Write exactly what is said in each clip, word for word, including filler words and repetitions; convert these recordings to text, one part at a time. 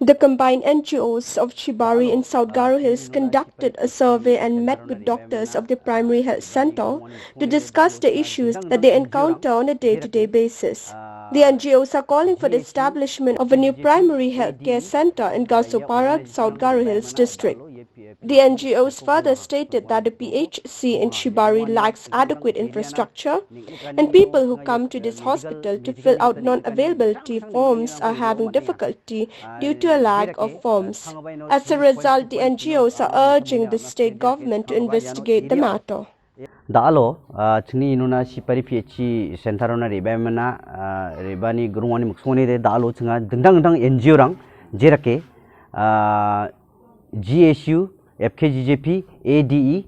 The combined N G Os of Shibari and South Garo Hills conducted a survey and met with doctors of the primary health center to discuss the issues that they encounter on a day-to-day basis. The N G Os are calling for the establishment of a new primary health care center in Gasopara, South Garo Hills district. The N G Os further stated that the P H C in Shibari lacks adequate infrastructure, and people who come to this hospital to fill out non-availability forms are having difficulty due to a lack of forms. As a result, the N G Os are urging the state government to investigate the matter. Da·alo, ah, chingni inona Shipari P H C center-ona re·baimana, ah, re·bani grongani miksongoni de da·alo chinga dingtang dingtang N G O-rang jerake, ah, G S U, F K G J P, A D E,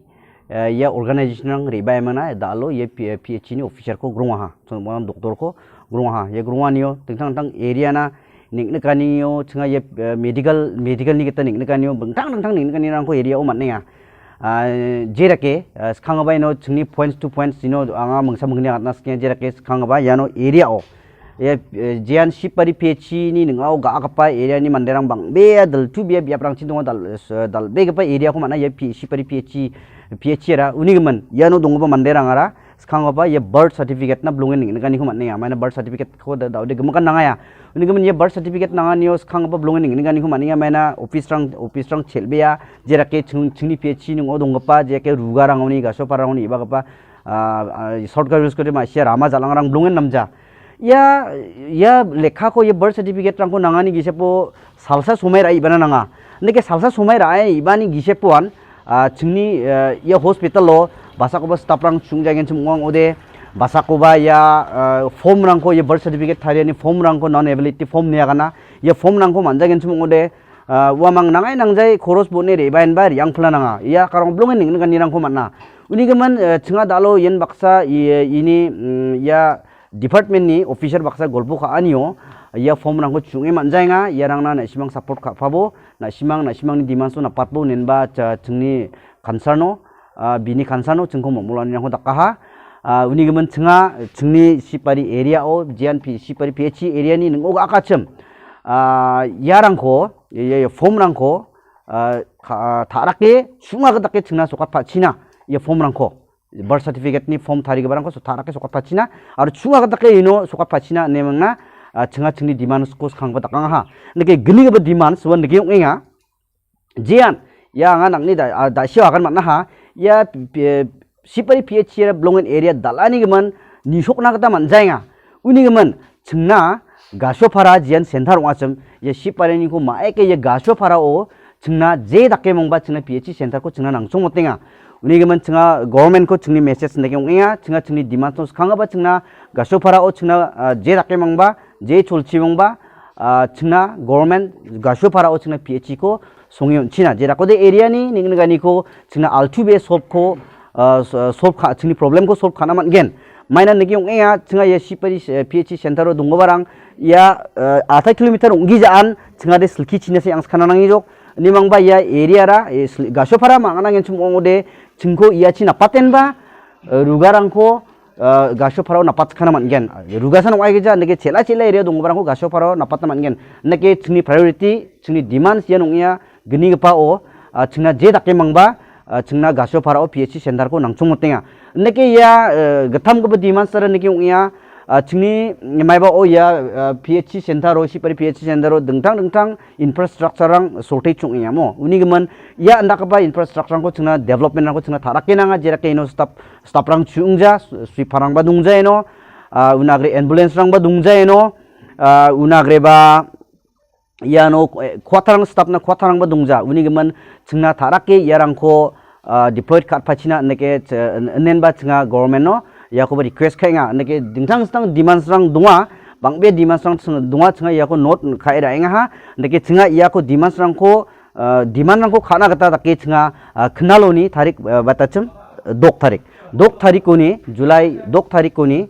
eh, ia organization-rang re·baimana da·alo ia P-, P H C-ni officer-ko grongaha, chonmorang doctor-ko grongaha. Ia gronganio dingtang dingtang area-na neng·nikanio chinga ia, eh, medical, medical-ni gita neng·nikanio dingtang dingtang neng·nikanirangko area-o man·enga. Ah, jerake, ah, skanggipa ino chingni points to points ino anga mingsa mingni agatna skenga jerake skanggipa iano area-o. Ia, eh, jean Shipari P H C-ni ning·ao ga·gipa area-ni manderang bang·bea diltubea biaprangchi donga dal-, eh, dal·begipa area-ko man·a ia P-, Shipari P H C, P H C-ra. Uni gimin, iano donggipa manderangara skanggipa ia birth certificate-na bilongen neng·nikaniko man·enga. Maina birth certificate-ko da-, da·ode gimikan nangaya. Uni gimin ia birth certificate nanganio skanggipa bilongen neng·nikaniko man·enga. Maina office-rang, office-rang chel·bea, jerake ching-, chingni P H C ning·o donggipa, jerake Rugarangoni, Gasopararangoni ibagipa, ah, ah, South Garo Hills-kode ma·sia rama jal·angrang bilongen namja. Ia, ia lekkako, ia birth certificate-rangko nangani gisepo salsa somai ra·e ibana nanga. Neke salsa somai ra·e ibani gisepoan, ah, chingni, eh, ia hospital-o basakoba staff-rang chungjagenchim ong·ode, basakoba ia, eh, form-rangko, ia birth certificate tariani form-rangko non-availability form niagana, ia form-rangko man·jagenchim ong·ode, ah, uamang nangai nangjai koros bo·ne re·baenba re·angpila nanga. Ia karong bilongen neng·nikanirangko man·a. Uni gimin, eh, chinga da·alo ian baksa i-, ini, mm, ia department-ni officer baksa golpo ka·anio ia form-rangko ching·e man·jaenga. Iarangna na·simang support ka·pabo, na·simang, na·simangni demands-o napatbo inenba cha-, chingni concern-o, ah, bini concern-o chingko momolonirangko dakaha. Ah, uni gimin chinga, chingni Shipari area-o, jean P-, Shipari P H C area-ni ning·o ga·akachim. Ah, iarangko, ia, ia, ia form-rangko, ah, ka-, ah, ta·rake, chunga gitake chingna sokatpachina, ia form-rangko. Birth certificate-ni form tarigiparangko so-, ta·rake sokatpachina, aro chunga gitake ino sokatpachina ine mingna, ah, chinga chingni demands-ko skanggipa dakangaha. Neke gnigipa demands, uan nike ong·enga. Jean, ia anga nangni da-, ah, da·sio agan man·aha. Ia, pi-, Shipari P H C-ra bilongen area dal·ani gimin nisokna gita man·jaenga. Uni gimin, chingna Gasopara jean center ong·achim, ia Shipariniko ma·eke ia Gasoparao chingna je dake mangba chingna P H C center-ko chingna nangchongmotenga. Uni gimin chinga government-ko chingni message dake ong·enga, chinga chingni demands-o skanggipa chingna Gasoparao chingna, ah, je dake mangba, je cholchi mangba, ah, chingna government Gasoparao chingna P H C-ko songe on·china. Jerakode area-ni neng·nikaniko chingna altu be solve-ko, ah, s-, ah, solve ka-, chingni problem-ko solve ka·na man·gen. Maina nike ong·enga, chinga ia Shipari, eh, P H C center-o donggiparang ia, eh, atai kilometer ong·gijaan chingade silki chinase angskana nangjok. Nimangba ia area-ra, eh, sli-, Gasopara ma·angna ngenchim ong·ode chingko iachi napatenba, eh, Rugarangko, ah, Gasoparao napatchakana man·gen. Rugasan ong·aigija, neke chel·a chel·a area donggiparangko Gasoparao napatna man·gen. Neke chingni priority, chingni demands ian ong·enga gnigipao, ah, chingna je dake mangba, ah, chingna Gasoparao P H C center-ko nangchongmotenga. Neke ia, eh, gittamgipa demands-ara neke ong·enga, ah, chingni maibao ia, ah, P H C center-o, Shipari P H C center-o dingtang dingtang infrastructure-rang shortage ong·enga mo. Uni gimin ia indakgipa infrastructure-rangko chingna development-rangko chingna ta·rake nanga, jerake ino staff staff-rang chu·ongja, sweeper-rangba dongja iano, ah, unagre ambulance-rangba dongja iano, ah, unagreba iano, eh, quarter-rang staff-na quarter-rangba dongja. Uni gimin chingna ta·rake iarangko, ah, deployed ka·atpachina neke ch-, inenba chinga government-o iakoba request ka·enga. Neke dingtang dingtang demands-rang donga, bang·bea demands-rang ching-, donga, chinga iako note ka·e ra·engaha. Neke chinga iako demands-rangko ah, demand-rangko ka·na gita dake chinga, ah, knaloni tarik, ah, batachim, dok tarik. Dok tarikoni, July dok tarikoni,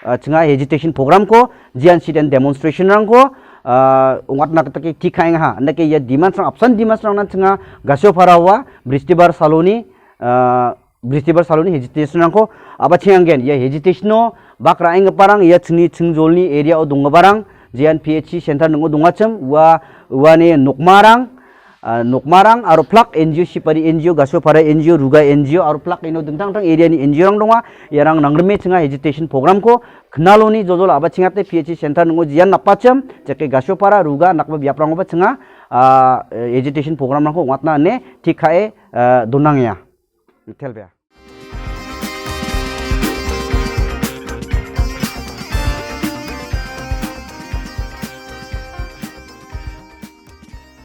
ah, chinga agitation program-ko, jean sit and demonstration-rangko, ah, ong·atna gita ke-, tik ka·engaha. Indake ia demands-rang, apsan demands-rangna chinga Gasoparaoa, Bristibar saloni, ah, Bristibar saloni agitation-rangko a·bachenganggen. Ia agitation-o bak ra·enggiparang, ia chingni chingjolni area-o donggiparang, jean P H C center ning·o dongachim, ua Uani nokmarang, ah, nokmarang aro plak N G O, Sipari N G O, Gasopara N G O, Ruga N G O aro plak ino dingtang dingtang area-ni N G O-rang donga. Iarang nangrime chinga agitation program-ko knaloni jojol a·bachengate P H C center ning·o jian napachim, jeke Gasopara, Ruga, nakba biaprangoba chinga, ah, agitation program-rangko ong·atna ine tik ka·e, ah, donangenga. Mitelbea.